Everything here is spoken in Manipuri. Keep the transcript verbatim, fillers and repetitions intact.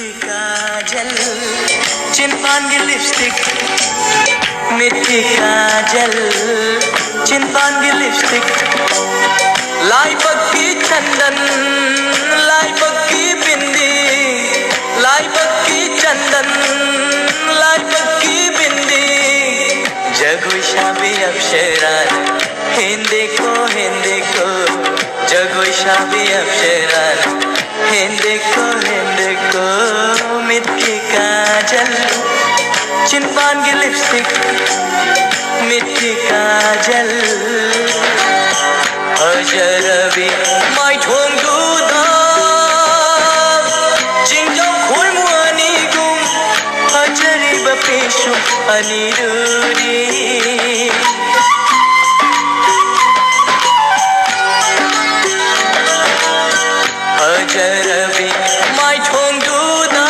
काजल, चिनपान की लिपस्टिक, मिट्टी काजल, चिनपान की लिपस्टिक, लाइबक की चंदन, लाइबक की बिंदी, लाइबक की चंदन, लाइबक की बिंदी, जगुई शाबी अप्सरान, हिंदी को, हिंदी को, जगुई शाबी अप्सरान, हिंदी को, हिंदी को, मिट्टी काजल, चिनपान की लिपस्टिक, मिट्टी काजल, हजरबी माइथोंग दूदा, चिंजो खुरमुआनी गुम, हजरी बपेशु अनिरुरी। हजरबी माइथोंग दूदा,